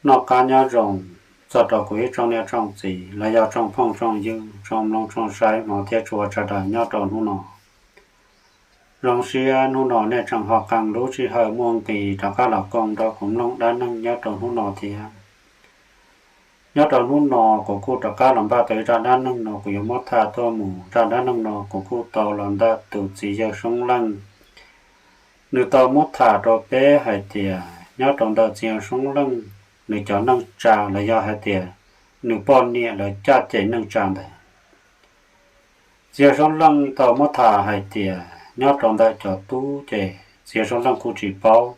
Noj qab nyob zoo txog rau kuv ib tsoom niam tsoom txiv los yog tsoom phooj tsoom ywg, tsoom mloog tsoom saib hmov thiab tshua sawv daws nyob rau hnub no. Zoo siab hnub no nej tseem ho qee lub sij hawm muaj nqis rov qab los koom nrog kuv mloog dab neeg nyob rau hnub no thiab. Nyob rau hnub no kuv kuj rov qab los npaj tau ib zaj dab neeg no kuv yuav muab tham tuaj mus. Zaj dab neeg no kuv kuj tau los ntawm tus txiv yawg Soob Leej. Nws tau muab tham rau peb hais tias nyob rau ntawm txiv yawg Soob Leej, nws cov neej tsa los yog hais tias nws poj niam lawv caj ces neej tsa ntawd. Txiv yawg Soob Leej tau muab tham hais tias nyob rau ntawm cov tub ces txiv yawg Soob Leej kuj tsis paub.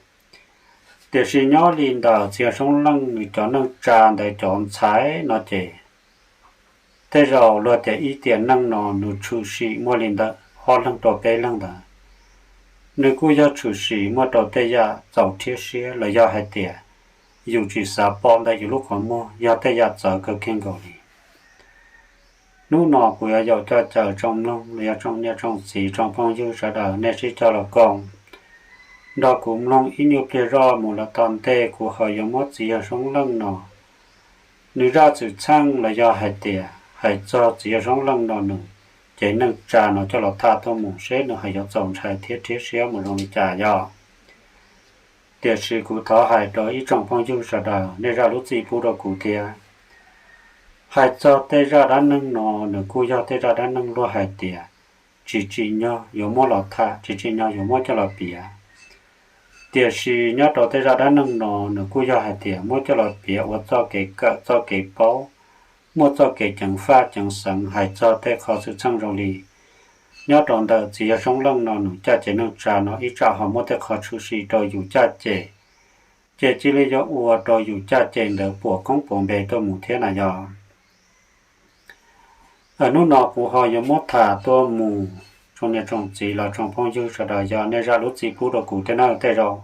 Tiam sis nyob li ntawm txiv yawg Soob Leej nws cov neej tsa ntawd cov ntxhais no ces tej zaum luag tias ib tiam neej no nws tshwm sim muaj li ntawm ob leeg rau peb leeg ntawd. Nws kuj yog tshwm sim muaj rau tej yam txaus thiab siab los yog hais tias yus tsis xav pom ntawm yus lub qhov muag, yog tej yam txawv kawg kiag nkaus li. Hnub no kuv yuav yaum coj caw tsoom mloog los yog tsoom niam tsoom txiv tsoom phooj ywg sawv daws nej sib coj los koom nrog kuv mloog ib nyuag pliag zoj mus los tom ntej kuv ho yuav muab txiv yawg Soob Leej no nws zaj xwm txheej los yog hais tias hais txog txiv yawg Soob Leej no nws cev neej tsa no coj los tham tuaj mus seb nws ho yuav txaus ntshai thiab rhiab siab mus zoo li cas yog. Tiam sis kuv thov hais rau ib tsoom phooj ywg sawv daws nej zam lub txim pub rau kuv thiab. Hais txog tej zaj dab neeg no, nws kuj yog tej zaj dab neeg luag hais tias tsis tsim nyog yuav muab los tham, tsis tsim nyog yuav muab coj los piav. Tiam sis nyob rau tej zaj dab neeg no nws kuj yog hais tias muab coj los piav ua txoj kev kawm txoj kev paub, muaj txoj kev ceev faj ceev xeev hais txog tej qhov xwm txheej zoo li nyob rau ntawm txiv yawg Soob Leej no nws caj ces neej tsa no ib tsam ho muaj tej qhov tshwm sim rau yus caj ces, ces cia li yuav ua rau yus caj ces ntawd puas koob puas npe tuaj mus thiab na yog. Hnub no kuv ho yuav muab tham tuaj mus, tsoom niam tsoom txiv los tsoom phooj ywg sawv daws yog nej zam lub txim pub rau kuv thiab na. Tej zaum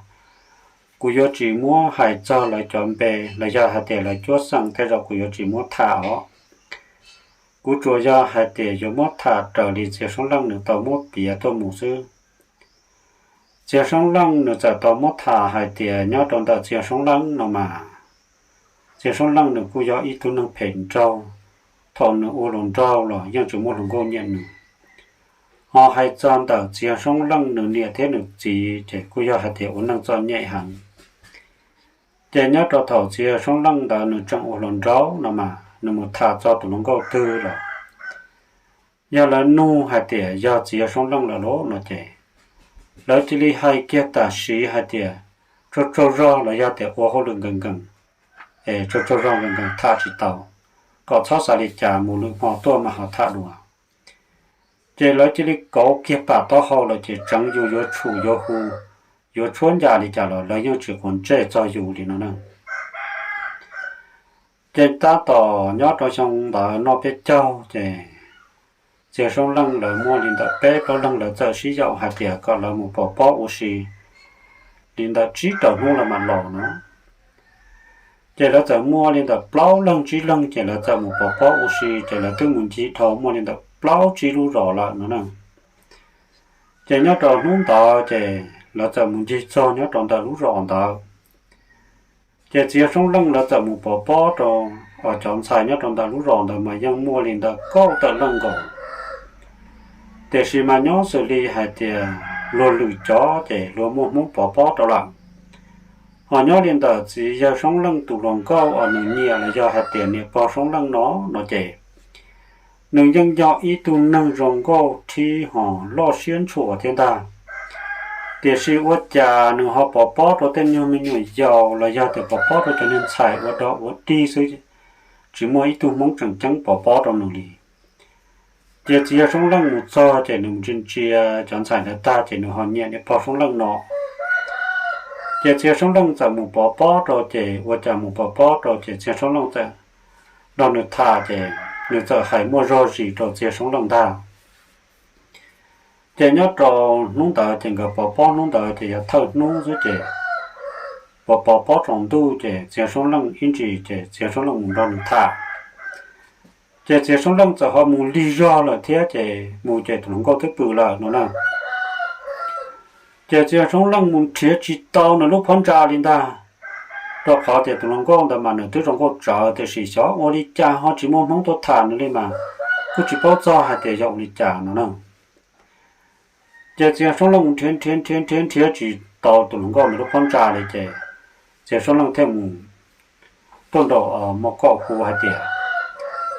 kuv yuav tsis muab hais txog lawv cov npe los yog hais tias lawv cuab xeem, tej zaum kuv yuav tsis muab tham os. Kuv tsuas yog hais tias yuav muab tham raws li txiv yawg Soob Leej nws tau muab piav tuaj mus xwb. Txiv yawg Soob Leej nws txawm tau muab tham hais tias nyob rau ntawm txiv yawg Soob Leej no mas, txiv yawg Soob Leej nws kuj yog ib tug neeg phem nraug. Thaum nws ua hluas nraug los yeej tsis muaj hluas nkauj nyiam nws. Ho hais txog ntawm txiv yawg Soob Leej nws niam thiab nws txiv ces kuj yog hais tias ua neej txom nyem heev. Ces nyob rau thaum txiv yawg Soob Leej ntawd nws tseem ua hluas nraug no mas nws mus tham txog tus hluas nkauj twg los yog lawv nug hais tias yog txiv yawg Soob Leej lawm lauj no ces lawv cia li hais kiag tam sim hais tias tsaug tsaug zog los yog tias ua hauj lwm nkees nkees, es tsaug tsaug zog nkees nkees tham tsis tau, kom txhob xav li cas, mus lwm hmo tuaj mas ho tham dua. Ces lawv cia li kauv kiag pam taub hau lawm ces tseev yus yuav tshum yuav hu, yuav tshuab ncas li cas los lawv yeej tsis quav ntsej txog yus li no na. Ces tab tom nyob rau xyoo ntawd noj peb caug ces txiv yawg Soob Leej lawv muaj li ntawm peb plaub leeg lawv txawm sib yaum hais tias kom lawv mus pov pob ua si li ntawm tsib rau hnub lawv mam los no. Ces lawv txawm muaj li ntawm plaub leeg tsib leeg ces lawv txawm mus pov pob ua si ces lawv twb mus ncig dhau muaj li ntawm plaub tsib lub zos lawm no na. Ces nyob rau hnub ntawd ces lawv txawm mus ncig txog nyob rau ntawm lub zos ntawd. Ces txiv yawg Soob Leej lawv txawm mus pov pob rau cov ntxhais nyob rau ntawm lub zos ntawd mas yeej muaj li ntawm kaum tawm leej nkaus. Tiam sis mas nyob xws li hais tias luag lwm cov ces luag muaj Hmoob pov pob rau lawm. Ho nyob li ntawm txiv yawg Soob Leej tus hluas nkauj uas nws nyiam los yog hais tias niam pog Soob Leej no no ces nws yeej yog ib tug neeg zoo nkauj thiab ho loj siab ntshua thiab ntag. Tiam sis ua cas nws ho pov pob rau tej nyuag me nyuam yaus los yog tias pov pob rau cov niag ntxhais ua dog ua dig xwb, tsis muaj ib tug Hmoob tseem ceeb pov pob rau nws li. Ces txiv yawg Soob Leej mus txog ces nws mus ntsia ntsia cov ntxhais ntawd tag ces nws ho nyiam niam pog Soob Leej no. Ces txiv yawg Soob Leej txawm mus pov pob rau ces ua cas mus pov pob rau ces txiv yawg Soob Leej txawm nrog nws tham ces nws txawm hais muaj zog zis rau txiv yawg Soob Leej ntag. Ces nyob rau hnub ntawd ces nkawd pov pob hnub ntawd ces yog thawj hnub xwb ces pov pov pob tsaus ntuj ces txiv yawg Soob Leej ib ntsis ces txiv yawg Soob Leej mus nrog nws tham. Ces txiv yawg Soob Leej txawm ho mus lig zog lawm thiab ces mus ces tus hluas nkauj twb pw lawm no na. Ces txiv yawg Soob Leej mus nrhiav tsis tau nws lub phab ntsa li ntag. Rau qhov tias tus hluas nkauj ntawd mas nws twb zoo nkauj tsawv, tiam sis xyov ua li cas ho tsis muaj hmoob tuaj tham nws li mas kuj tsis paub txog hais tias yog ua li cas no na. Ces txiv yawg Soob Leej nrhiav nrhiav nrhiav nrhiav nrhiav tsis tau tus hluas nkauj ntawd lub phab ntsa li ces txiv yawg Soob Leej thiaj mus tuaj nraum mos koj hu hais tias,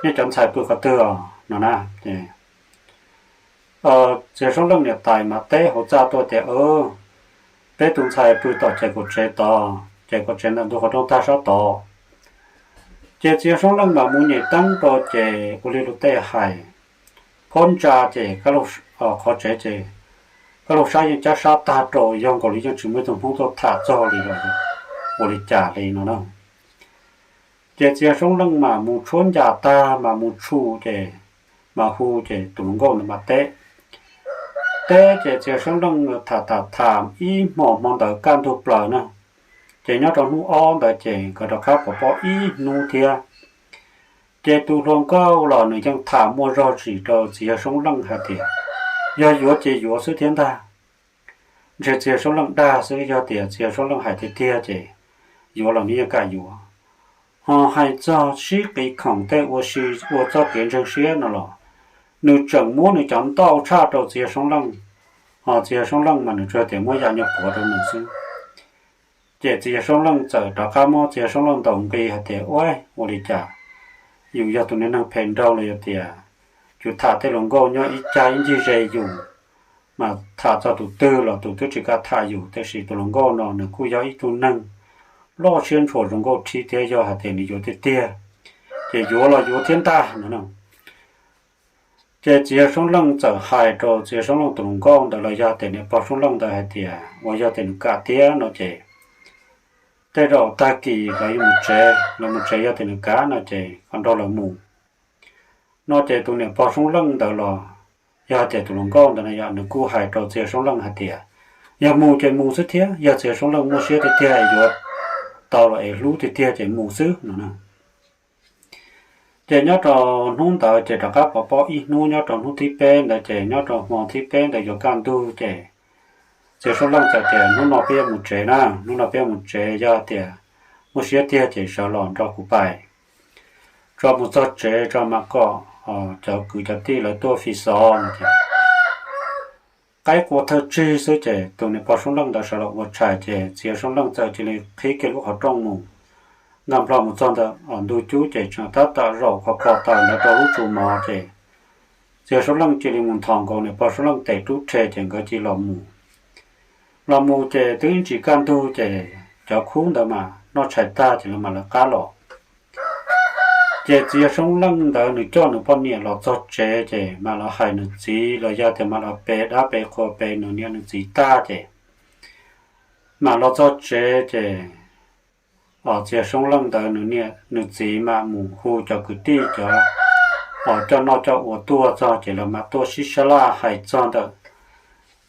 nej cov ntxhais pw qhov twg os no na. Txiv yawg Soob Leej niam tais mas teb hauv txaj tuaj tias, peb tus ntxhais pw tom ces kaum tsev tod, ces kaum tsev ntawm ntug qhov rooj tag sab tod. Ces txiv yawg Soob Leej mas mus nyem teeb rau ces ua li luag tej hais, phab ntsa ces, qhov tsev ces kaj lug sab yeej cab sab tag rau, yog nkaus li yeej tsis muaj ib tug hmoob tuaj tham txog li los ua li cas li no na. Ces txiv yawg Soob Leej mas mus tshuab ncas tag mas mus tshum ces, mas hu ces tus hluas nkauj ntawd mas teb. Teb ces txiv yawg Soob Leej tham tham tham ib hmos hmo ntawd kaj ntug plaws na. Ces nyob rau hnub ob ntawd ces nkawd rov qab pov pob ib hnub thiab. Ces tus hluas nkauj los nws yeej tham muaj zog tsim rau txiv yawg Soob Leej hais tias, yog yuav ces yuav xwb thiab ntag. Ntshe txiv yawg Soob Leej dag xwb, yog tias txiv yawg Soob Leej hais tiag tiag ces yuav los nws yeej kam yuav. Ho hais txog sib qiv khoom tej ua si, ua txoj kev ntseeg siab no los, nws tseem muab nws cov ntauj tshaj rau txiv yawg Soob Leej. Ho txiv yawg Soob Leej mas nws tsuas tias muab yam nyuag puav rau nws xwb. Ces txiv yawg Soob Leej txawm rov qab muab txiv yawg Soob Leej ntaus nqi hais tias, ua, ua li cas yus yog tus niag neeg phem nraug los yog tias yus tham tej hluas nkauj nyob ib cag ib ncig ze yus, mas tham txog tus twg los tus twb tsis kam tham yus, tiam sis tus hluas nkauj no nws kuj yog ib tug neeg loj siab ntshua zoo nkauj thiab, yog hais tias nws yuav tiag tiag ces yuav los yuav thiab ntag no. Ces txiv yawg Soob Leej txawm hais rau txiv yawg Soob Leej tus hluas nkauj ntawd los yog tias niam pog Soob Leej ntawd hais tias, uas yog tias nws kam thiab no ces tej zaum tag kis lawv yuav mus tsev, lawv mus tsev yog tias nws kam no ces kom nrog lawv mus no. Ces tus niam pog Soob Leej ntawd los yog tias tus hluas nkauj ntawd no yog nws kuj hais rau txiv yawg Soob Leej hais tias, yog mus ces mus xwb thiab, yog txiv yawg Soob Leej muaj siab tiag tiag yuav tau los es hlub tiag tiag ces mus xwb no. Ces nyob rau hnub ntawd ces rov qab pov pob ib hnub, nyob rau hnub thib peb ntawd ces nyob rau hmo thib peb ntawd yuav kaj ntug ces txiv yawg Soob Leej txawm tias, hnub no peb yuav mus tsev na, hnub no peb yuav mus tsev, yog tias muaj siab tiag ces sawv los nrog kuv pais. Tso mus txog tsev tso mam kom cov kwv cov tij lawv tuaj fi xov no ces qaib qua thawj tsig xwb ces tus niam pog Soob Leej ntawd sawv los ua tshais ces txiv yawg Soob Leej txawm cia li qhib kiag lub qhov rooj mus, nkag nplo mus txog ntawm ntug cub ces tseem tab tom zaum khov kho taws ntawd rau lub tsu mov ces txiv yawg Soob Leej cia li mus nthos nkaus niam pog Soob Leej tes rub rhe ces nkawd cia li los mus. Los mus ces twb ib ntsis kaj ntug ces cov khub ntawd mas noj tshais tag ces lawv mam lawv qab los. Ces txiv yawg Soob Leej ntawd nws coj nws poj niam los txog tsev ces mam los hais nws txiv los yog tias mam los pe dab pe qhua pe nws niam nws txiv tag ces mam los txog tsev ces txiv yawg Soob Leej ntawd nws niam nws txiv mam mus hu cov kwv tij cov coj noj coj ua tuaj txog ces lawv mam tuaj sib sab laj hais txog ntawm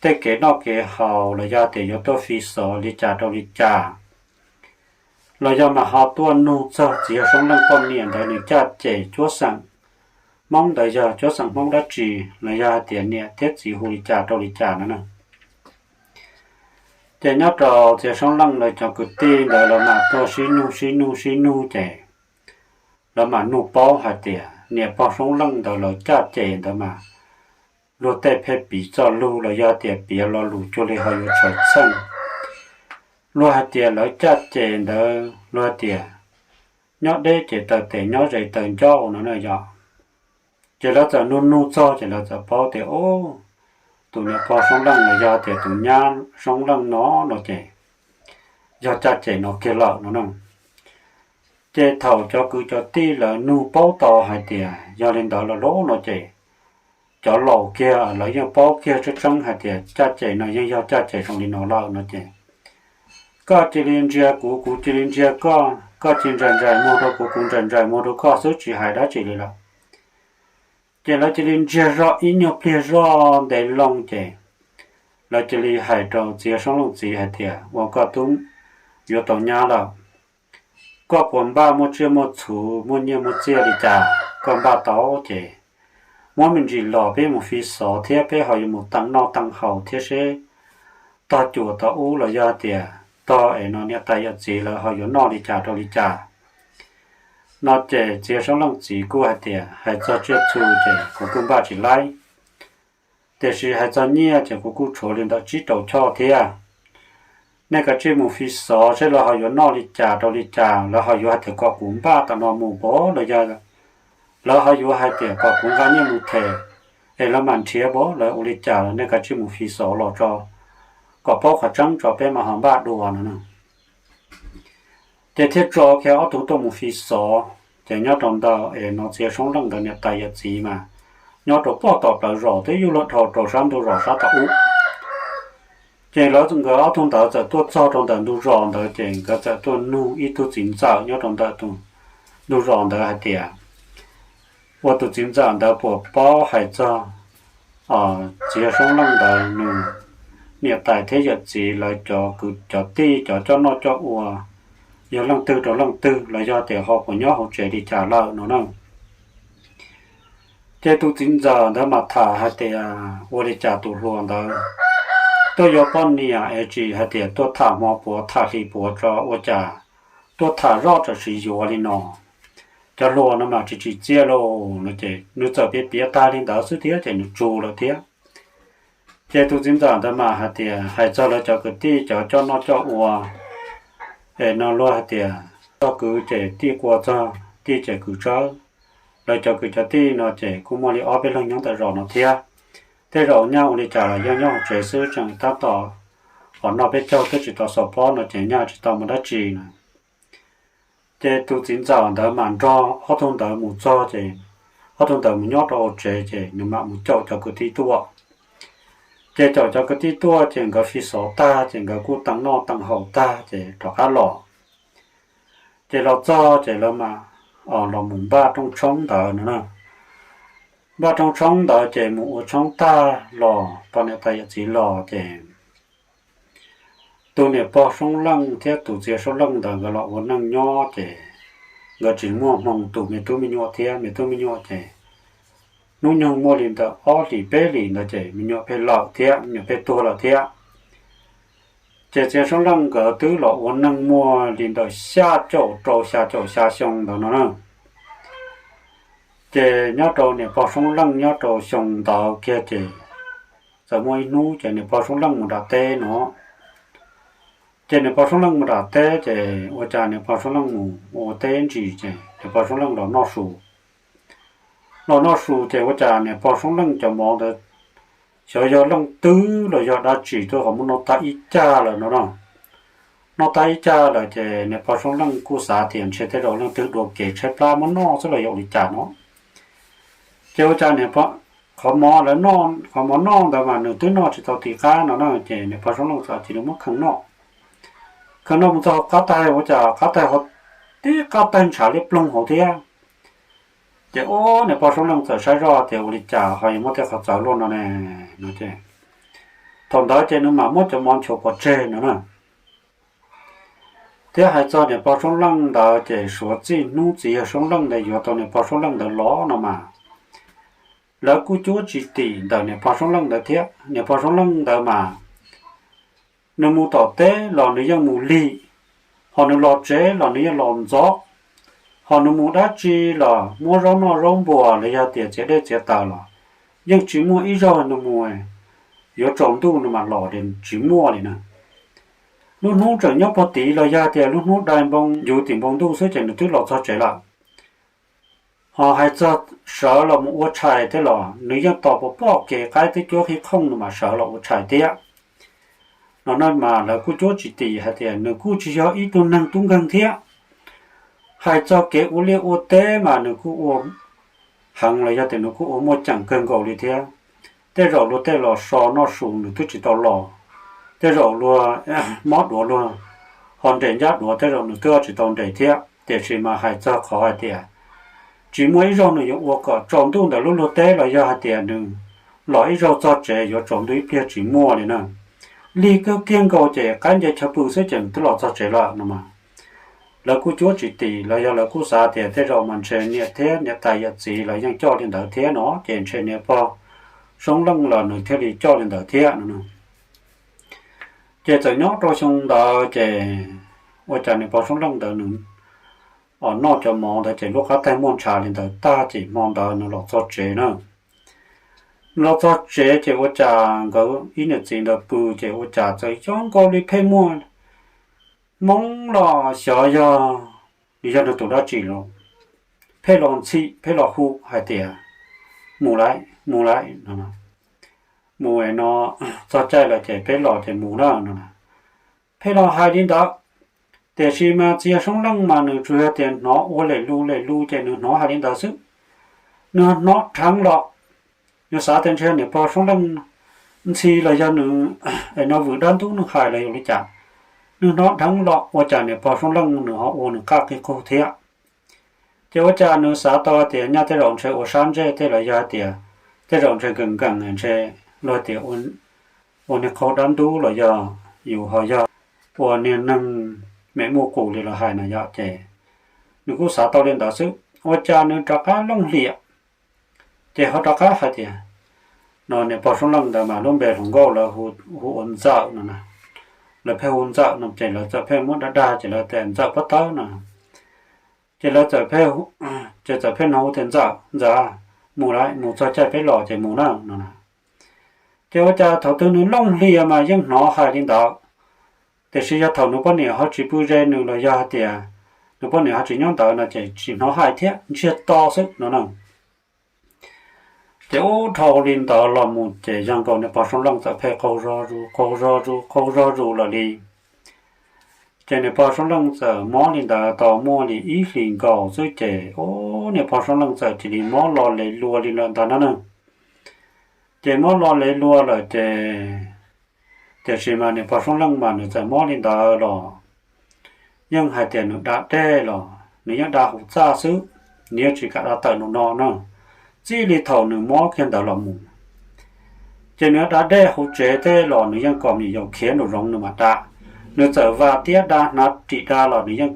tej kev noj kev haus los yog tias yuav tuaj fi xov li cas rau li cas, los yog mam ho tuaj nug txog txiv yawg Soob Leej poj niam ntawd nws caj ces cuab xeem Hmoob ntawd yog cuab xeem Hmoob dab tsi, los yog hais tias niam thiab txiv hu li cas rau li cas no na. Ces nyob rau txiv yawg Soob Leej lawv cov kwv tij ntawd lawv mam tuaj sib nug sib nug sib nug ces lawv mam nug paub hais tias niam pog Soob Leej ntawd lawv caj ces ntawd mas luag tej pheej piv txoj lug los yog tias piav lo lus cuag li ho yuav tshawv txheej. Luag hais tias lawv caj ces ntawd luag hais tias nyob deb ces taw tes, nyob ze taw ncauj no na yog. Ces lawv txawm nug nug txog ces lawv txawm paub tias, o, tus niam pog Soob Leej los yog tias tus nyab Soob Leej no no ces yog caj ces no kiag lawm no na. Ces thaum cov kwv cov tij lawv nug paub tau hais tias yog li ntawd lawm lauj no ces cov laus kiag lawv yeej paub kiag tseeb tseeb hais tias caj ces no yeej yog caj ces zoo li no lawm no ces koj cia li ntsia kuv, kuv cia li ntsia koj, koj cia li ntsais ntsais muag rau kuv, kuv ntsais ntsais muag rau koj xwb tsis hais dab tsi li lawm. Ces lawv cia li ntsiag zog ib nyuag pliag zoj ntev loo ces lawv cia li hais rau txiv yawg Soob Leej txiv hais tias, ua koj tub yuav tau nyab lawm, koj puas npaj muaj tsiaj muaj txhuv muaj nyiaj muaj txiaj li cas, koj npaj tau ces muab me ntsis los peb mus fi xov thiab peb ho yuav mus teem noj teem haus thiab seb tog cuam tog ub los yog tias tog es no niam tais yawm txiv lawv ho yuav noj li cas rau li cas no ces txiv yawg Soob Leej txiv kuj hais tias hais txog tsiaj txhu ces kuv kuj npaj tsis laib, tiam sis hais txog nyiaj ces kuv kuj tshuav li ntawm tsib rau choj thiab. Nej kav tsij mus fi xov seb lawv ho yuav noj li cas rau li cas, lawv ho yuav hais tias kom kuv npaj tam no mus pov los yog lawv ho yuav hais tias kom kuv nqa nyiaj mus them es lawv mam nrhiav pov, lawv ua li cas los nej kav tsij mus fi xov los tso kom paub qhov tseeb tso peb mam ho npaj dua no na. Ces thiaj tso kiag ob tug tuaj mus fi xov, ces nyob rau ntawm es no txiv yawg Soob Leej ntawd niam tais yawm txiv mas nyob rau pem tom plawv zos twb yuav luag dhau rau sab ntug zos sab tom ub. Ces lawv nkawd ob tug ntawd txawm tuaj txog rau ntawm ntug zos ntawd ces nkawd txawm tuaj nug ib tug txiv ntxawm nyob rau ntawm tus ntug zos ntawd hais tias, ua tus txiv ntxawm ntawd puas paub hais txog txiv yawg Soob Leej ntawd nws niam tais thiab yawm txiv lawv cov kwv cov tij cov coj noj coj ua yog leej twg rau leej twg los yog tias ho puas nyob hauv tsev li cas lawm no na. Ces tus txiv ntxawm ntawd mas tham hais tias ua li cas tus hluas ntawd tuaj yuav poj niam es tsis hais tias tuaj tham hmo puav tham hli puav tso ua cas tuaj tham zoj tsam sis yuav li no. Cov hluas no mas tsis tsim txiaj lauj no ces nws txawm piav piav tag li ntawd xwb thiab ces nws tsuv lawm thiab. Ces tus txiv ntxawm ntawd mas hais tias hais txog lawv cov kwv tij cov coj noj coj ua es no luag hais tias txog kwv ces tij qua txog, tij ces kwv tsawb. Lawv cov kwv cov tij no ces kuj muaj li ob peb leeg nyob ntawm zos no thiab. Tej zaum nyaj ua li cas los yeej nyob hauv tsev xwb tseem tab tom qhov noj peb caug twb tsis tau xaus pob no ces nyaj tsis tau mus dab tsi na. Ces tus txiv ntxawm ntawd mas nrog ob tug ntawd mus txog ces ob tug ntawd mus nyob rau hauv tsev ces nws mam mus caum cov kwv tij tuaj. Ces caum cov kwv tij tuaj ces nkawd fi xov tag ces nkawd kuj teem noj teem haus tag ces rov qab los. Ces los txog ces lawv mam los mus npaj rooj tshoob ntawd no na. Npaj rooj tshoob ntawd ces mus ua tshoob tag los poj niam tais yawm txiv los ces tus niam pog Soob Leej thiab tus txiv Soob Leej ntawd nkawd los ua neej nyob ces nkawd tsis muaj hmoo tu me tub me nyuam thiab, me tub me nyuam ces hnub nyoog muaj li ntawm ob hlis peb hlis ntawd ces me nyuam pheej lawm thiab, me nyuam pheej tuag lawm thiab. Ces txiv Soob Leej nkawd twb los ua neej muaj li ntawm xya caum rau xya caum xya xyoo ntawd no na. Ces nyob rau niam pog Soob Leej nyob rau xyoo ntawd kiag ces txawm muaj ib hnub ces niam pog Soob Leej mus nram teb no. Ces niam pog Soob Leej mus nram teb ces ua cas niam pog Soob Leej mus ua teb ntsis ces niam pog Soob Leej los noj su. Los noj su ces ua cas niam pog Soob Leej cov mov ntawd xyov yog leej twg los yog dab tsi twb qhov muab noj tag ib cag lawm no na. Noj tag ib cag lawm ces niam pog Soob Leej kuj xav tias ntshe tej zaum leej twg dua kev tshaib plab muab noj xwb los yog ua li cas no. Ces ua cas niam, qhov mov lawv noj, qhov mov noj ntawd mas nws twb noj tsis tau ti qab no na ces niam pog Soob Leej txawm cia li muab kheej noj. Kheej noj mus txog qab taig ua cas qab taig ho tib qab taig ntshav liab ploog hauv thiab. Ces ub niam pog Soob Leej txawm saib zoj tias ua li cas ho yuav muab tej qhov txawv luaj no ne no ces thaum ntawd ces nws mam muab cov mov nchuav pov tseg no na. Thiab hais txog niam pog Soob Leej ntawd ces suav txij hnub txiv yawg Soob Leej ntawd yuav tau niam pog Soob Leej ntawd los no mas lawv kuj cuab tsis tim ntawm niam pog Soob Leej ntawd thiab. Niam pog Soob Leej ntawd mas nws mus tom teb los nws yeej mus lig, ho nws los tsev los nws yeej los ntxov, ho nws mus dab tsi los muab zaub noj zaub npuas los yog tias txiav dej txiav taws los yeej tsis muaj ib zaug nws mus yuav tsaus ntuj nws mam los li, tsis muaj li na. Lub hnub tseem nyob puag tid los yog tias lub hnub dai npoo yuv tim npoo ntuj xwb ces nws twb los txog tsev lawm. Ho hais txog sawv los mus ua tshais thiab los nws yeej tos pov poj kev qaib twb cuab qhib khooj nws mam sawv los ua tshais thiab. No na mas lawv kuj cuab tsis tim hais tias nws kuj tsis yog ib tug neeg tub nkeeg thiab. Hais txog kev ua liaj ua teb mas nws kuj ua heev los yog tias nws kuj ua muaj ceem kawg nkaus li thiab. Tej zaum luag tej los so noj su nws twb tsis tau los, tej zaum luag mob duav luag ho nres ncaj duav tej zaum nws twb tsis tau nres thiab. Tiam sis mas hais txog qhov hais tias tsis muaj ib zaug nws yuav ua kom tsaus ntuj ntawm lub luag teb los yog hais tias nws los ib zaug txog tsev yuav tsaus ntuj ib pliag tsis muaj li na. Lig kawg kiag nkaus ces qaib nce chaw pw xwb ces nws twb los txog tsev lawm no mas. Lawv kuj cuab tsis tim los yog lawv kuj xav tias tej zaum mas ntshe niam thiab niam tais yawm txiv lawv yeej coj li ntawd thiab no ces ntshe niam pog Soob Leej los nws thiaj li coj li ntawd thiab no. Ces txawm nyob rau xyoo ntawd ces ua cas niam pog Suab Leej ntawd nws noj cov mov ntawd ces lub qab taig muaj ntshav li ntawd tag ces hmo ntawd nws los txog tsev na. Nws los txog tsev ces ua cas nkawd ib niam txiv ntawd pw ces ua cas txawm yog nkaus li pheej muaj Hmoob los xyov yog, nws yog nws tus dab tsi los, pheej los ntxhi pheej los hu hais tias, mus lawm mus lawm no, mus no, txog caij lawm ces peb los ces mus na no. Pheej los hais li ntawd, tiam sis mas txiv yawg Suab Leej mas nws tsuas yog tias hnov ua lem lus lem lus ces nws hnov hais li ntawd xwb. Nws hnov dheev los, nws xav tias ntshe niam pog Suab Leej ntxhi los yog nws no vwm dab ntub nws hais los yog li cas. Nws hnov dheev los ua cas niam pog Suab Leej nws ho ua nws qaj qig qug thiab. Ces ua cas nws xav tau tias nyaj tej zaum ntshe ua sab ntsej tej los yog hais tias tej zaum ntshe nkees nkees ntshe luag tias ua niag qaug dab ntub los yog yus ho yog ua niag neeg me muaj qus li los hais na yom. Ces nws kuj xav tau li ntawd xwb ua cas nws rov qab looj hlias, ces ho rov qab hais tias, no niam pog Suab Leej ntawd mas lub npe hluas nkauj lawv hu ua Ntxawm no na. Lawv pheej hu Ntxawm no ces lawv txawm pheej muab dag dag ces lawv tias Ntxawm pob tawb no. Ces lawv txawm pheej, ces txawm pheej hnov hu tias Ntxawm, Ntxawm, mus lawm, mus txog caij peb los ces mus na no na. Ces ua cas thaum twg nws looj hlias mas yeej hnov hais li ntawd, tiam sis yog thaum nws poj niam ho tsis pw ze nws los yog hais tias nws poj niam ho tsis nyob ntawd no ces tsis hnov hais thiab ntsiag to xwb no na. Ces ub dhau li ntawd los mus ces yog nkaus niam pog Suab Leej txawm pheej qaug zog zus qaug zog zus qaug zog zus lawm li. Ces niam pog Suab Leej txawm mob li ntawd tau muaj li ib hlis nkaus xwb ces ub niam pog Suab Leej txawm cia li mob lo le lua li lawm ntag na. Ces mob lo le lua lawm ces, tiam sis mas niam pog Suab Leej mas nws txawm mob li ntawd los yeej hais tias nws da dej los nws yeej da hauv txaj xwb, nws yeej tsis kam da tawm nraum no na. Txij li thaum nws mob kiag ntawd los mus, ces nws da dej hauv tsev tej los nws yeej kom me nyuam yaus khiav nraum zoov nws mam da. Nws txawm vam tiab da hnav ris da los nws yeej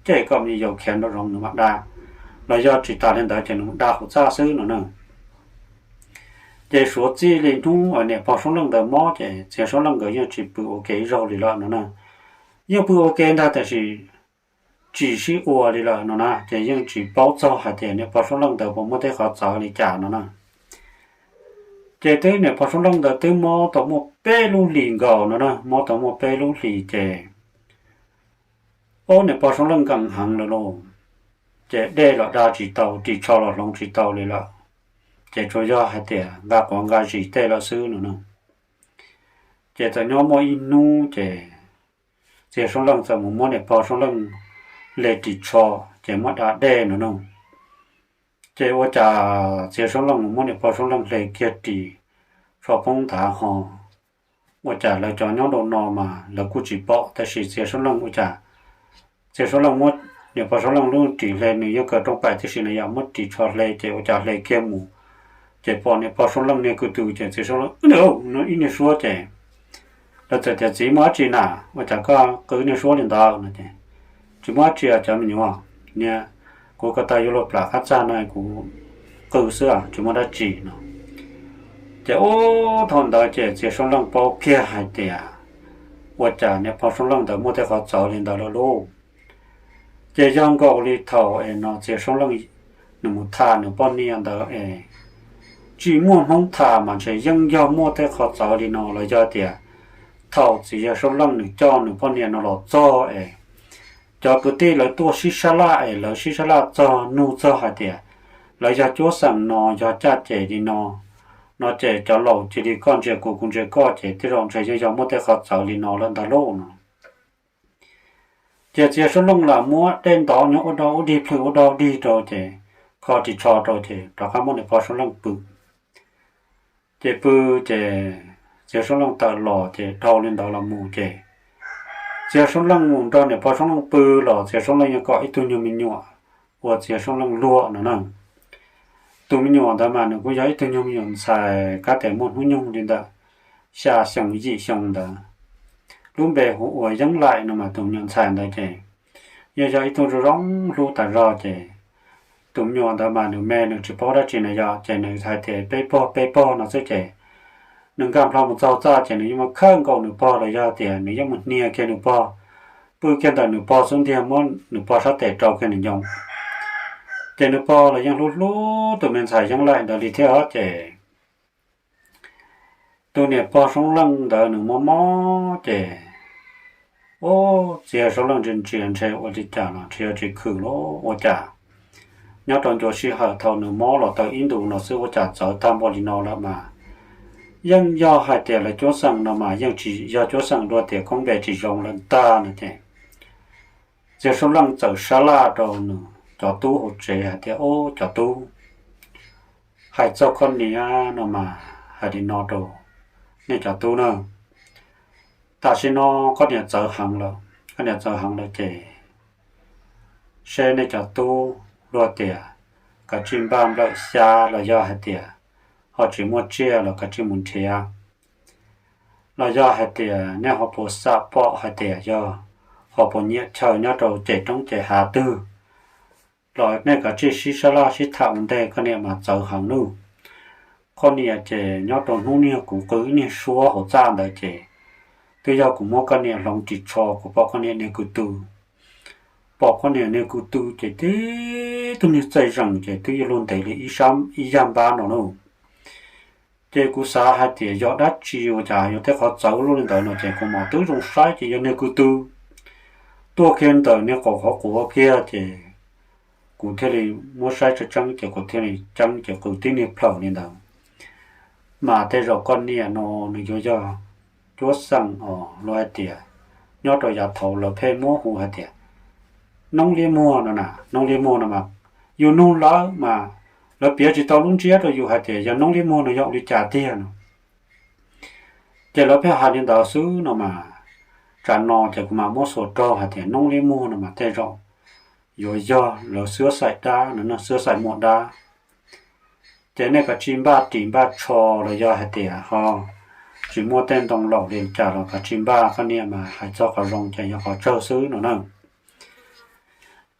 cem kom me nyuam yaus khiav nraum zoov nws mam da, los yog tsis tas li ntawd ces nws da hauv txaj xwb no na. Ces suav txij li hnub niam pog Suab Leej ntawd mob ces txiv Suab Leej nkawd yeej tsis pw ua ke ib zaug li lawm no na. Yeej pw ua ke ntag tiam sis tsis sib ua li lawm no na, ces yeej tsis paub txog hais tias niam pog Suab Leej ntawd puas muaj tej qhov txawv li cas no na. Ces twb niam pog Suab Leej ntawd twb mob tau muaj peb lub hlis nkaus no na, mob tau muaj peb lub hlis ces ub niam pog Suab Leej nkees heev lawm lauj. Ces dej los da tsis tau, ris tsho los hloov tsis tau li lawm, ces tsuas yog hais tias nqa quav nqa zis tej lawm xwb no na. Ces txawm nyob muaj ib hnub ces txiv Suab Leej txawm mus muab niam pog Suab Leej hle ris tsho, ces muab da dej no na. Ces ua cas txiv Suab Leej mus muab niam pog Suab Leej hle kiag ris tsho poob nthav ho, ua cas lawv cov nyob rau no mas lawv kuj tsis pom, tab sis txiv Suab Leej ua cas, txiv Suab Leej muab niam pog Suab Leej lub ris hle, nws yeej kaw rooj paim tib si na yom, muab ris tsho hle ces ua cas hle kiag mus, ces pom niam pog Suab Leej niag ko tw ces txiv Suab Leej, ib niag suab ces lawv txawm tias txiv muaj dab tsi na, ua cas koj qw niag suab li ntawd no ces, tsis muaj dab tsi cov me nyuam, niag kuv ko taw yuav luag plam qab txaj no kuv qw xwb tsis muaj dab tsi no. Ces ub thaum ntawd ces txiv Suab Leej paub kiag hais tias ua cas niam pog Suab Leej ntawd muaj tej qhov txawv li ntawd lawm lauj. Ces yog nkaus li thaum es no txiv Suab Leej nws mus tham nws poj niam ntawd es tsis muaj Hmoob tham mas ntshe yeej yog muaj tej qhov txawv li no los yog tias thaum txiv yawg Suab Leej nws coj nws poj niam no los txog es cov kwv tij lawv tuaj sib sab laj es lawv sib sab laj txog nug txog hais tias lawv yog cuab xeem no yog caj ces li no, no ces cov laus cia li koj ntsia kuv kuv ntsia koj ces tej zaum ntshe yeej yog muaj tej qhov txawv li no lawm ntag lauj no. Ces txiv Suab Leej lam muab dej ntov nyob ua dog ua dig plhws ua dog ua dig rau ces kho ris tsho rau ces rov qab muab niam pog Suab Leej pw. Ces pw ces txiv Suab Leej tawm los ces dhau li ntawd los mus ces txiv Suab Leej mus nrog niam pog Suab Leej pw los txiv Suab Leej yeej kom ib tug nyuag me nyuam uas txiv Suab Leej luag no na. Tus me nyuam ntawd mas nws kuj yog ib tug nyuag me nyuam ntxhais kab tes muaj hnub nyoog li ntawm xya xyoo yim xyoo ntawd. Lub npe hu ua Yeeb Laim no mas tus me nyuam ntxhais ntawd ces yog yog ib tug zoo zoo hlub tas zog ces tus me nyuam ntawd mas nws me nws tsis paub dab tsi na yom ces nws hais tias peb pog peb pog no xwb ces nws nkag nplho mus txog txaj ces nws yeej muaj khawb nkaus nws pog los yog tias nws yeej mus hnia kiag nws pog, pw kiag ntawm nws pog xub ntiag, muab nws pog sab tes rau kiag nws ncoo. Ces nws pog los yeej hlub hlub tus me ntxhais Yeeb Laim ntawd li thiab os. Ces tus niam pog Soob Leej ntawd nws mob mob ces, ub, txiv Soob Leej ntsia ntsia ntshe ua li cas los ntshe yuav tsis khwm los ua cas. Nyob rau ncua sij hawm thaum nws mob los tau ib ntus no xwb ua cas txawv tag npaum li no lawm mas yeej yog hais tias lawv cuab xeem no mas yeej tsis yog cuab xeem dua tias koob npe tsis zoo lawm ntag no ces txiv Soob Leej txawm sab laj rau nws cov tub hauv tsev hais tias, ub, cov tub, hais txog koj niam no mas hais li no rau nej cov tub na, tam sim no koj niam txawv heev lawm, koj niam txawv heev lawm ces seb nej cov tub luag tias kav tsij npaj nplawm xyab los yog hais tias ho tsis muaj tsiaj los kav tsij mus nrhiav, los yog hais tias nej ho puas xam pom hais tias yog ho puas nyiam chaw nyob rau ces roob ces hav twg los nej kav tsij sib sab laj sib tham ua ntej, koj niam mas txawv heev nawb. Koj niam ces nyob rau hnub niag kuv qw ib niag suab hauv txaj ntawd ces twb yog kuv muab koj niam hloov ris tsho kuv pom koj niam niag ko tw, pom koj niam niag ko tw ces tib tug niag txaij zeem ces twb yuav luag ntev li ib yag npab no lauj. Ces kuv xav hais tias yog dab tsi ua cas yuav tej qhov txawv luaj li ntawd no ces kuv mam twb zoo saib ces yog niag ko tw tuaj kiag ntawm niag qhov quav kiag ces kuv thiaj li muab saib tseeb tseeb ces kuv thiaj li ceeb ces qw tib niag plhaws li ntawd. Mas tej zaum koj niam no nws yuav yog cuab xeem os, luag hais tias nyob rau yav thaud lawv pheej muab hu hais tias noob liab muag no na, noob liab muag no mas yus nug lawv mas lawv piav tsis tau lub ntsiab rau yus hais tias yog noob liab muag no yog ua li cas tiag no. Ces lawv pheej hais li ntawd xwb no mas, tsam no ces kuv mam muab xuas raug hais tias noob liab muag no mas tej zaum yuav yog lawv xwab xaim dab no, xwab xaim muaj dab. Ces nej kav tsij npaj ris npaj tsho los yog hais tias ho tsis muaj tej ntoo laus li cas los kav tsij npaj, koj niam mas hais txog qhov zoo ces yog qhov tsawg xwb no na.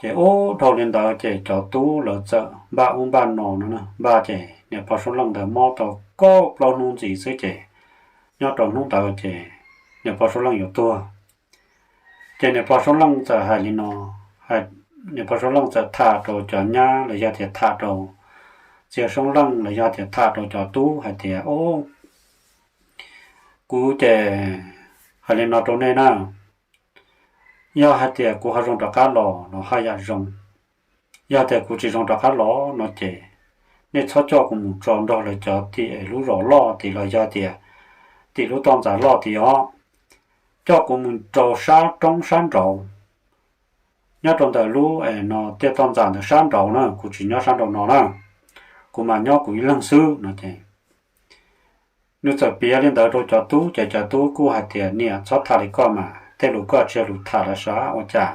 Ces ub, dhau li ntawd ces cov tub lawv txawm npaj ub npaj no no, npaj ces niam pog Soob Leej ntawd mob tau kaum plaub hnub ntxiv xwb ces nyob rau hnub ntawd ces niam pog Soob Leej yuav tuag. Ces niam pog Soob Leej txawm hais li no, niam pog Soob Leej txawm tham rau cov nyab los yog tias tham rau txiv Soob Leej los yog tias tham rau cov tub hais tias, ub, kuv ces hais li no rau nej na, yog hais tias kuv ho zoo rov qab los los haj yam zoo, yog tias kuv tsis zoo rov qab los no ces nej txhob coj kuv mus tso nrog lawv cov tim lub zos loj tid los yog tias tim lub toj ntxas loj tid os, coj kuv mus rau sab roob sab nraud, nyob rau ntawm lub no tiaj toj ntxas ntawd sab nraud na, kuv tsis nyob sab nraud no na, kuv mas nyob kuv ib leeg xwb no ces nws txawm piav li ntawd rau cov tub ces cov tub kuj hais tias, niam, txhob tham li koj mas, tej lus koj tsis yog lus tham lawm sav ua cas.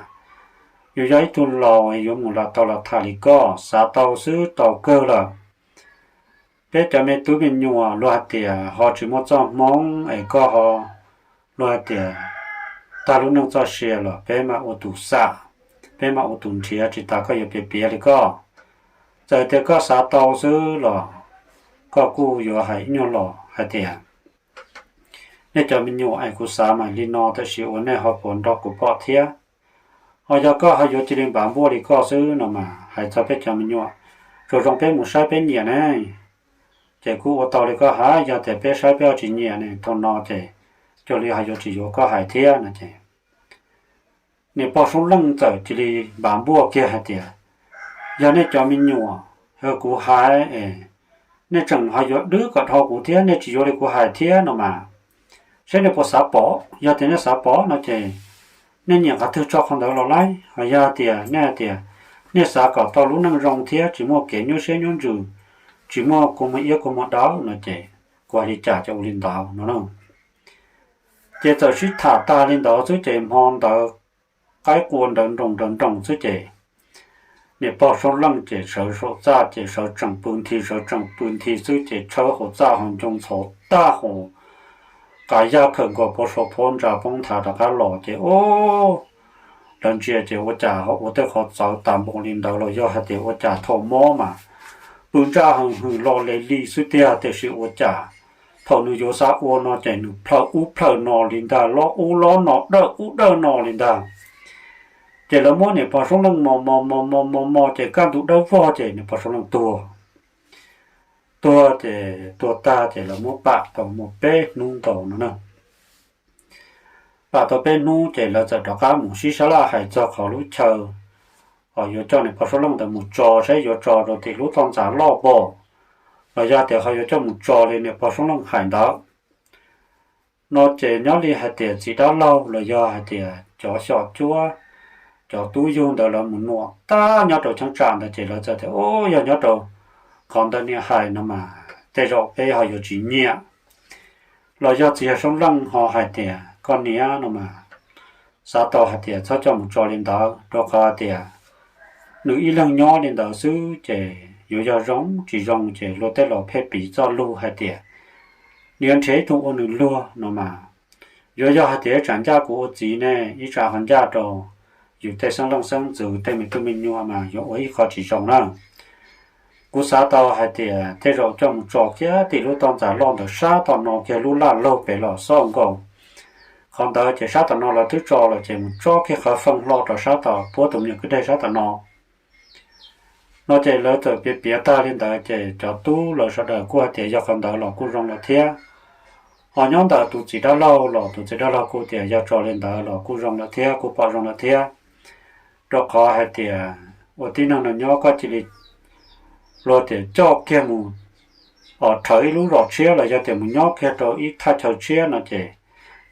Yus yog ib tug laus yuav mus los tau los tham li koj, xav tau xwb tau kawg lawm. Peb cov me tub me nyuam luag hais tias ho tsis muaj txoj hmoo es koj ho, luag hais tias tag lub neej txoj sia los peb mam ua tus xam, peb mam ua tus nrhiav, tsis tas koj yuav piav piav li koj. Txawm tias koj xav tau xwb los koj kuj yuav hais ib nyuag los hais tias, nej cov me nyuam es kuv xav mas li no, tab sis ua nej ho puas nrog kuv pom thiab? Ho yog koj ho yuav cia li npav npuaj li koj xwb no mas hais txog peb cov me nyuam, tsuas zoo peb mus saib peb nyiam ne. Ces kuj ua tau li koj hais, yog tias peb saib peb ho tsis nyiam ne, thaum no ces cuag li ho yuav tsis yuav koj hais thiab no ces niam pog Soob Leej txawm cia li npav npuaj kiag hais tias, yog nej cov me nyuam, yog kuv hais es nej tseem ho yuav dwb kom dhau kuv thiab nej tsis yuav li kuv hais thiab no mas, saib nej puas xav pom. Yog tias nej xav pom no ces nej nyiam qhov twg tso qhov ntawd los laib. Ho yog tias nej hais tias nej xav kom tau lub neej zoo thiab tsis muaj kev nyuaj siab nyuaj ntsws, tsis muaj kua muag iab kua muag dawb no ces kuv hais li cas ces ua li ntawd no na. Ces txawm sib tham tag li ntawd xwb ces hmo ntawd qaib qua nrawv nroos nrawv nroos xwb ces niam pog Soob Leej ces sawv saum txaj ces sawv tseem pw nthi, sawv tseem pw nthi xwb ces tshawb hauv txaj ho ncoo ntxhov tag hos, qav yaj khawm nkaus pov saum phab ntsa poob nthav rov qab los ces ub, lawv ntsia ces ua cas ho ua tej qhov txawv tas npaum li ntawd los yog hais tias ua cas thaum mob mas pw ntsaj hwm hwm lo le li xwb tiag, tiam sis ua cas thaum nws yuav xav ua no ces nws plhaw ub plhaw no li ntag, lob ub lob no, dawj ub dawj no li ntag. Ces lawv muab niam pog Soob Leej mos mos mos mos mos mos ces kaj ntug dawb vog ces niam pog Soob Leej tuag. Tuag ces tuag tag ces lawv muab pam tau muaj peb hnub ntau no na. Pam tau peb hnub ces lawv txawm rov qab mus sib sab laj hais txog qhov lub chaw, ho yuav coj niam pog Soob Leej ntawd mus tso saib yuav tso rau tim lub toj ntxas loj npaum, los yog tias ho yuav coj mus tso li niam pog Soob Leej hais ntawd no ces nyob li hais tias txiv dab laug los yog hais tias cov xyom cuab, cov tub yug ntawd lawv mus nuam tag nyob rau cheeb tsam ntawd ces lawv txawm tias, Ub, yog nyob rau qhov ntawd niam hais no mas tej zaum peb ho yuav tsis nyiam. Los yog txiv yawg Soob Leej ho hais tias, Koj niam no mas xav tau hais tias txhob coj mus tso li ntawd, rau qhov tias nws ib leeg nyob li ntawd xwb ces yuav yog zoo tsis zoo ces luag tej los pheej piv txoj lus hais tias nws yuav nrhiav ib tug ua nws luag no mas, yuav yog hais tias ib tsam ncaj kuv ua txiv ne, ib tsam ho ncaj rau yus tej xeeb leej xeeb ntxwv tej me tub me nyuam mas yuav ua ib qho tsis zoo na. Kuv xav tau hais tias tej zaum coj mus tso kiag tim lub toj ntxas loj ntawd sab tom no kiag lub laj laug pem los xauj nkaus. Qhov ntawd ces sab tom no lawv twb tso lawm ces mus tso kiag qhov feej hlo rau sab tom puab tus me nyuam kwj deg sab tom no. No ces lawv txawm piav piav tag li ntawd ces cov tub lawv sawv daws kuj hais tias yog qhov ntawd los kuj zoo lawm thiab. Ho nyob ntawm tus txiv dab laug los tus txiv dab laug kuj tias yog tso li ntawd los kuj zoo lawm thiab, kuj pom zoo lawm thiab. Rau qhov hais tias ua tib neeg no nyob koj cia li luag tias coj kiag mus rhawv ib lub zos tshiab los yog tias mus nyob kiag rau ib thaj chaw tshiab no ces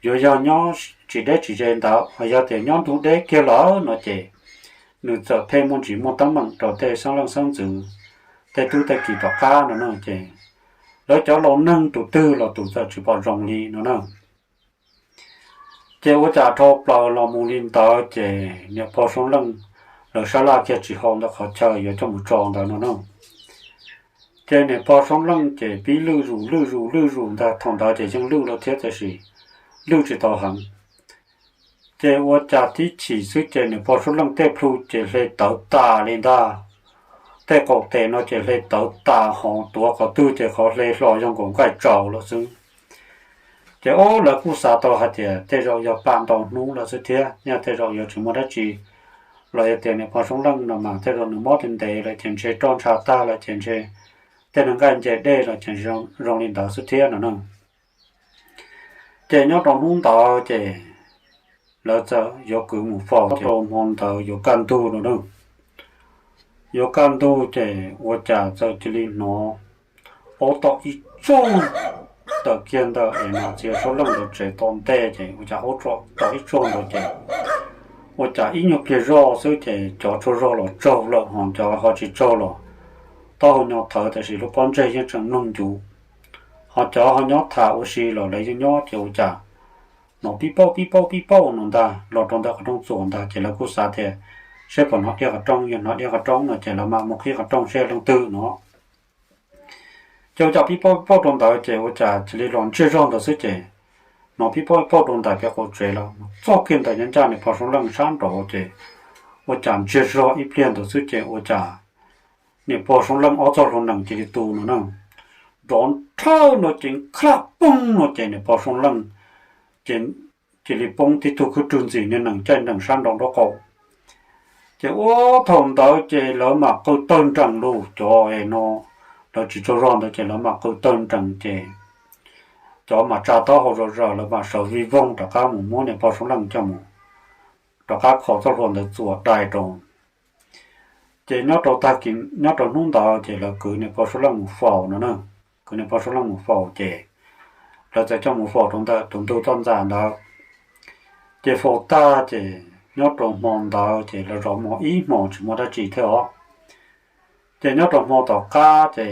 yuav yog nyob tsis deb tsis ze ntawd, ho yog tias nyob ntug deb kiag lawm no ces nws txawm pheej muaj ntsis muaj teeb meem rau tej xeeb leej xeeb ntxwv, tej tub tej ki tom qab no no ces lawv cov laus neeg tus twg los tus txawm tsis pom zoo li no na. Ces ua cas dhau plaws los mus li ntawd ces niam pog Soob Leej lawv sab laj kiag tsis haum ntawm qhov chaw yuav coj mus tso ntawd no na. Ces niam pog Soob Leej ces pib lwj zus lwj zus lwj zus ntag, thaum ntawd ces yeej lwj lawm thiab tab sis lwj tsis tau heev. Ces ua cas tib chim xwb ces niam pog Soob Leej tej plhu ces hle tawv tas li ntag. Tej qaum tes no ces hle tawv tas, hos tuav qhov twg ces qhov hle hlo yog nkaus nqaij tsaus lawm xwb. Ces ob lawv kuj xav tau hais tias tej zaum yog pam ntau hnub lawm xwb thiab, nyaj tej zaum yuav tsis muaj dab tsi, los yog tias niam pog Soob Leej no mas tej zaum nws mob ntev ntev lawm ces ntshe roj ntsha tag lawm ces ntshe tej neeg nqaij nce dej los ces zoo li ntawd xwb thiab no na. Ces nyob rau hnub ntawd ces lawv txawm yuav kwv mus faus ces rau hmo ntawd yuav kaj ntug no na. Yuav kaj ntug ces ua cas txawm cia li hnov aub tom ib tsoog tawm kiag ntawm es mas txiv Soob Leej ntawd tsev tom ntej ces ua cas aub tom ib tsoog ntawd ces ua cas ib nyuag pliag zoj xwb ces cov tsaug zog los tsaug lawm, ho cov ho tsis tsaug los taub hau nyo thawv tab sis lub pob ntseg yeej tseem mloog ncuv. Ho cov ho nyob tham ua si los lawv yeej nyob ces ua cas hnov pib pauj pib pauj pib pauj no ntag los rau ntawm qhov rooj txuas ntag ces lawv kuj xav tias seb puas hnov diaj qhov rooj, yog hnov diaj qhov rooj no ces lawv mam mus qhib qhov rooj seb leej twg no. Ces ua cas pib pauj pib pauj rau ntawd ces ua cas cia li los ntsiag zog ntawd xwb ces hnov pib pauj pib pauj rau ntawm peb qaum tsev lawm mus txog kiag ntawm nyob ncaj niam pog Soob Leej sab nraud ces ua cas ntsiag zog ib pliag ntawd xwb ces ua cas niam pog Soob Leej ob txoj hlua nees cia li tu no na. Nrov nrhawj no ces khlaj poob no ces niam pog Soob Leej ces cia li poob tib tug khwb rwg ntxim niag nees caij nrees sab nraud nraub qaum. Ces ua thaum ntawd ces lawv mam qw tawg nrees lus cov es no, lawv tsis tsaug zog ntawd ces lawv mam qw tawg nrees ces cov mam tsa taub hau zom zaws lawv mam sawv vij voog rov qab mus muab niam pog Soob Leej coj mus rov qab kho txoj hlua ntawd txuas dai rau. Ces nyob rau tag kis nyob rau hnub ntawd ces lawv kwv niam pog Soob Leej mus faus no na. Kwv niam pog Soob Leej mus faus ces lawv txawm coj mus faus rau ntawm tus ntug toj ntxas ntawd. Ces faus tag ces nyob rau hmo ntawd ces lawv zov hmo ib hmos tsis muaj dab tsi thiab os. Ces nyob rau hmo tom qab ces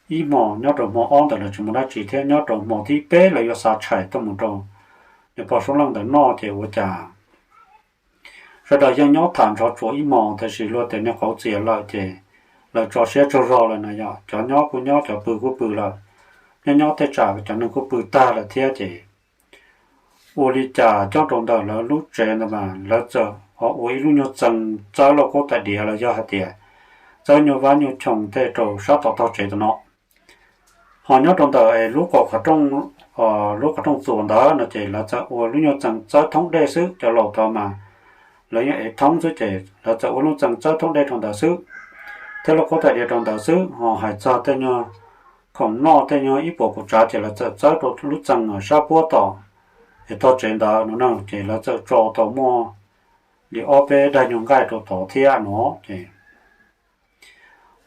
ib hmo nyob rau hmo ob ntawd lawv tsis muaj dab tsi thiab, nyob rau hmo thib peb lawv yuav xa tshais tuaj mus rau niam pog Soob Leej ntawd noj ces ua cas sawv daws yeej nyob tham nrov tsuas ib hmos tab sis luag tias niag qauv txias lawm ces lawv tso siab tsaug zog lawm no yom, cov nyob kuj nyob cov pw kuj pw lawm. Nyob nyob tej tsam cov neeg kuj pw tag lawm thiab ces ua li cas cob rau ntawm lawv lub tsev ntawd mas lawv txawm ho ua ib lub nyuag txee txawb lauj kaub tais diav los yog hais tias txawb nyuag vab nyuag choo tej rau sab tom tog tsev tam no. Ho nyob rau ntawm lub qhov rooj, lub qhov rooj txuas ntawd no ces lawv txawm ua lub nyuag txee txawb thoob dej xwb. Cov laus tod mas lawv yeej ev thoob xwb ces lawv txawm ua lub txee txawb thoob dej rau ntawd xwb, thiab lub qub tais diav rau ntawd xwb. Ho hais txog tej nyuag khoom noj tej nyuag ib puas kuv tsav ces lawv txawm txawb rau lub txee sab puab tom es tog tsev ntawd no na. Ces lawv txawm tso tau muaj li ob peb daim nyuag nqaij rau tod thiab no. Ces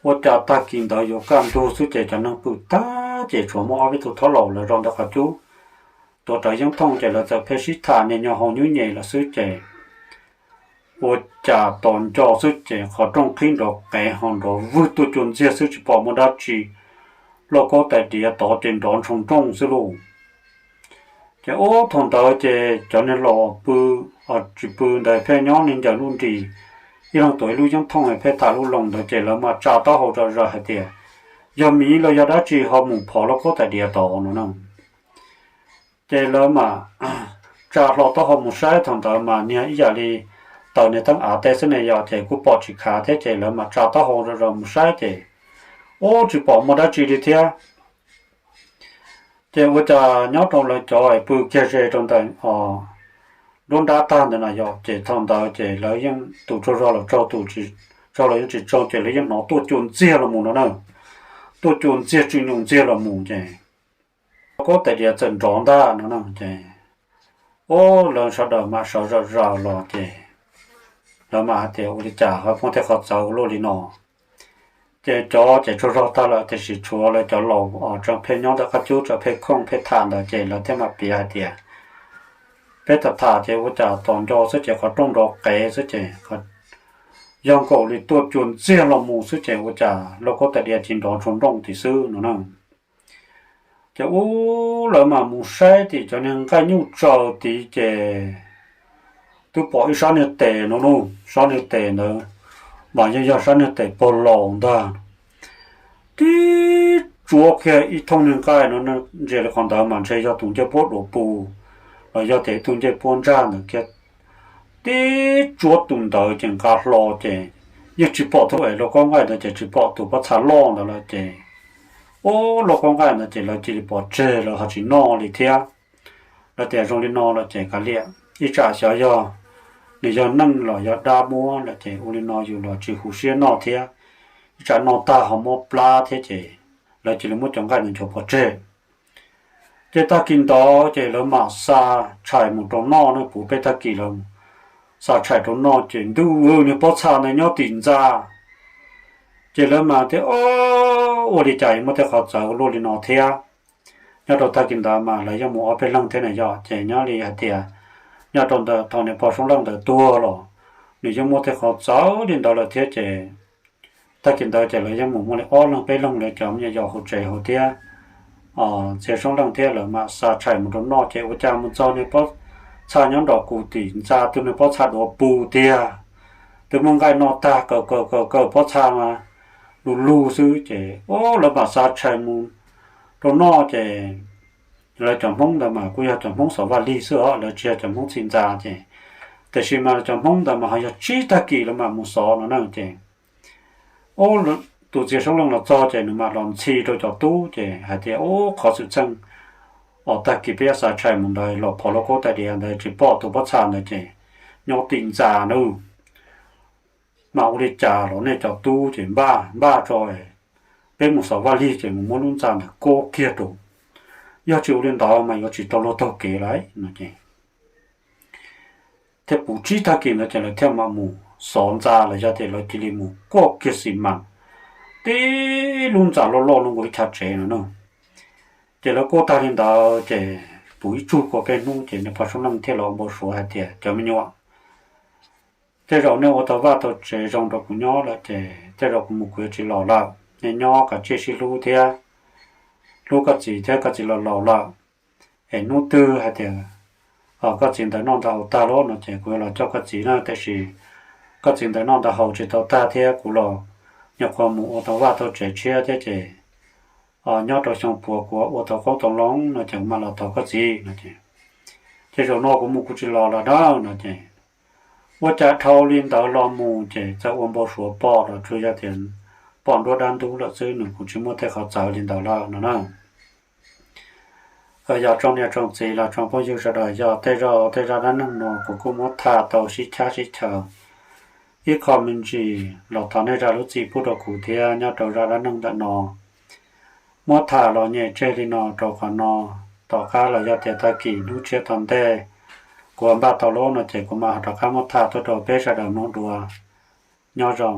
ua cas tag kis ntawd yuav kaj ntug xwb ces cov neeg pw tag ces tshuav muaj ob peb tug thob laus lawv zaum ntawm qhov cub tuav rawv yeeb thooj ces lawv txawm pheej sib tham niag nyo hau nyuj nyem lawm xwb ces ua cas tos nco xwb ces qhov rooj qhib nrov qev ho nrov vwg tuaj cua ntxiag xwb tsis pom muaj dab tsi. Lauj kaub tais diav tod ces nrov ntshoo nrooj xwb lauj. Ces ub thaum ntawd ces cov niag laus pw, tsis pw ntawd pheej nyob niag ncaws lub nris, ib leeg tuav ib lub yeeb thooj pheej tham lub loo ntawd ces lawv mam tsa taub hau zom zaws hais tias yog miv los yog dab tsi ho mus phov lauj kaub tais diav tod no na. Ces lawv mam tsa hlo taub hau mus saib, thaum ntawd mas niag ib yam li taws niag teeb av teb xwb ne yom, ces kuj pom tsis khav thiab ces lawv mam tsa taub hau zom zaws mus saib ces ub tsis pom muaj dab tsi li thiab. Ces ua cas nyob rau lawv cov pw kiag ze rau ntawm nruab nrab tag ntawd na yom, ces thaum ntawd ces lawv yeej tus tsaug zog los tsaug, tus tsaug los yeej tsis tsaug ces lawv yeej hnov tuaj cua ntxiag los mus no na. Tuaj cua ntxiag tsw nyoos ntxiag los mus ces lauj kaub tais diav txawm nrov ntag no na. Ces ub lawv sawv daws mam sawv zom zaws los ces lawv mam hais tias ua li cas ho muaj tej qhov txawv ua luaj li no. Ces cov ces tsaug zog tag lawm tiam sis tshuav lawv cov laus tseem pheej nyob ntawm qab cub tseem pheej khooj pheej tham ntawd ces lawv thiaj mam piav hais tias peb tham tham ces ua cas tos nco xwb ces qhov rooj nrov qev xwb ces yog nkaus li tuaj cua ntxiag los mus xwb ces ua cas lauj kaub tais diav cia li nrov ntshoo nrooj tim xwb no na. Ces ub lawv mam mus saib tim cov niag nqaij nyuj tsaws tid ces twb pom ib sab niag tes no lauj, sab niag tes ntawd mas yeej yog sab niag tes pog laus ntag. Tib tsuab kiag ib thooj niag nqaij no, ntsia li qhov ntawd mas ntshe yog tus ncej puab duav pus los yog tias ib tug ncej puab ntsaj ntawd kiag. Tib tsuab tus ntawd ces nqa hlo ces yeej tsis pom thaum lauj kaub nqaij ntawd ces tsis pom tus pob txha loj ntawd lawm ces ub lauj kaub nqaij ntawd ces lawv cia li pov tseg, lawv ho tsis noj li thiab. Lawv tias zoo li no lawm ces kav liam, ib tsam xyov yog nws yog neeg los yog dab muab lawm ces ua li no yus los tsis huv siab noj thiab, ib tsam noj tag ho mob plab thiab ces lawv cia li muab cov nqaij ntawd nchuav pov tseg. Ces tag kis ntawd ces lawv mam xa tshais mus rau noj na, puv peb tag kis lawv xa tshais rau noj ces ntuj, niag pob txha ntawd nyob tim ntxa. Ces lawv mam tias ua li cas yuav muaj tej qhov txawv luaj li no thiab. Nyob rau tag kis ntawd mas lawv yeej mus ob peb leeg thiab na yom, ces nyob li hais tias nyob rau ntawm thaum niag pog Soob Leej ntawd tuag los nws yeej muaj tej qhov txawv li ntawd lawm thiab ces tag kis ntawd ces lawv yeej mus muaj li ob leeg peb leeg lawv cov me nyuam yaus hauv tsev hauv thiab txiv Soob Leej thiab lawv mam xa tshais mus rau noj ces ua cas mus txog niag pob txha nyob nrov kus tim ntxa, tus niag pob txha duav pus tiag. Twb muab nqaij noj tag, kaw kaw kaw kaw pob txha mas lug lug xwb ces ub lawv mam xa tshais mus rau noj ces lawv cov Hmoob ntawd mas kuj yog cov Hmoob xov vaj lig xwb os, lawv tsis yog cov Hmoob txhim ntxa ces, tiam sis mas lawv cov Hmoob ntawd mas ho yog tsib tag kis lawv mam mus xov no na ces ub tus txiv Soob Leej los txog ces nws mam los ntxhi rau cov tub ces hais tias ub qhov xwm txheej uas tag kis peb yuav xa tshais mus ntawd los phov lauj kaub tais diav ntawd tsis pom tus pob txha ntawd ces nyob tim ntxa na. Mas ua li cas los nej cov tub ces npaj npaj tso, peb mus xov vaj lig ces mus muab lub ntxa ntawd kuaj kiag rau, yog tsis ua li ntawd mas yuav tsis tau luag taug kev lawm no ces thiaj puv tsib tag kis ntawd ces lawv thiaj mam mus xov ntxa los yog tias lawv cia li mus kuaj kiag xis mas tib lub ntxa loj loj loj nkaus ib chav tsev no na. Ces lawv kuaj tag li ntawd ces puv ib tsug kaum peb hnub ces niag pog Soob Leej thiaj los ua npau suav hais tias cov me nyuam, tej zaum nej ua tau vaj tau tsev zoo rau kuv nyob lawm ces tej zaum kuv mus kuv yuav tsis los lawm, nej nyob kav tsij sib hlub thiab, hlub koj txiv thiab, koj txiv los laus lawm. Es hnub twg hais tias koj txiv ntawd noj ntawd haus tag lawm no ces kuv yuav los coj koj txiv na, tiam sis koj txiv ntawd noj ntawd haus tsis tau tag thiab kuv los nyuam qhuav mus ua tau vaj tau tsev tshiab thiab ces nyob rau xyoo puav kuv ua tau qoob tau loo no ces kuv mam los tos koj txiv no ces, ces zaum no kuv mus kuv tsis los lawm na no ces, ua cas dhau li ntawd los mus ces txawm ua npau suav pom los tsuas yog tias pom nruab dab ntub lawm xwb, nws kuj tsis muaj tej qhov txawv li ntawd lawm no na. Yog tsoom niam tsoom txiv los tsoom phooj ywg sawv daws, yog tej zaum tej zaj dab neeg no kuv kuj muab tham tau sib chab sib chaws ib qho me ntsis los thov nej zam lub txim pub rau kuv thiab. Nyob rau zaj dab neeg ntawm no muab tham los nyem tseg li no rau qhov no, tom qab los yog tias tag kis hnub tshiab tom ntej kuv npaj tau lub no ces kuv mam ho rov qab muab tham tuaj rau peb sawv daws mloog dua. Nyob zoo.